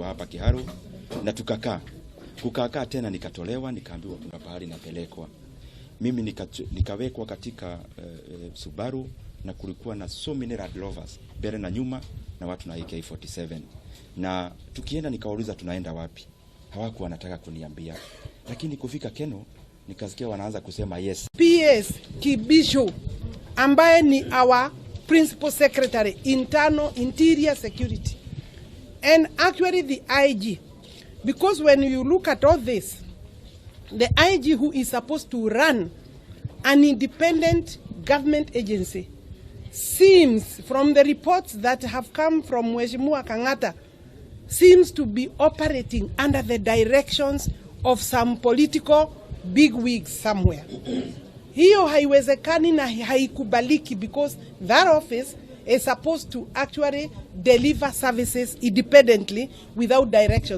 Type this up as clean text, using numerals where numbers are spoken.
Hapa Kiharu na tukakaa kukaakaa tena, nikatolewa, nikaambiwa kuna pahali napelekwa mimi nikawekwa katika Subaru na kulikuwa na so many Land Rovers mbele na nyuma na watu na AK47, na tukienda nikawauliza tunaenda wapi, hawakuwa wanataka kuniambia, lakini kufika Kenol nikasikia wanaanza kusema yes. PS Kibicho ambaye ni our principal secretary, internal interior security, and actually the IG, because when you look at all this, the IG, who is supposed to run an independent government agency, seems, from the reports that have come from Mheshimiwa Kang'ata, seems to be operating under the directions of some political bigwigs somewhere. Hiyo haiwezekani na haikubaliki because that office is supposed to actually deliver services independently without directions.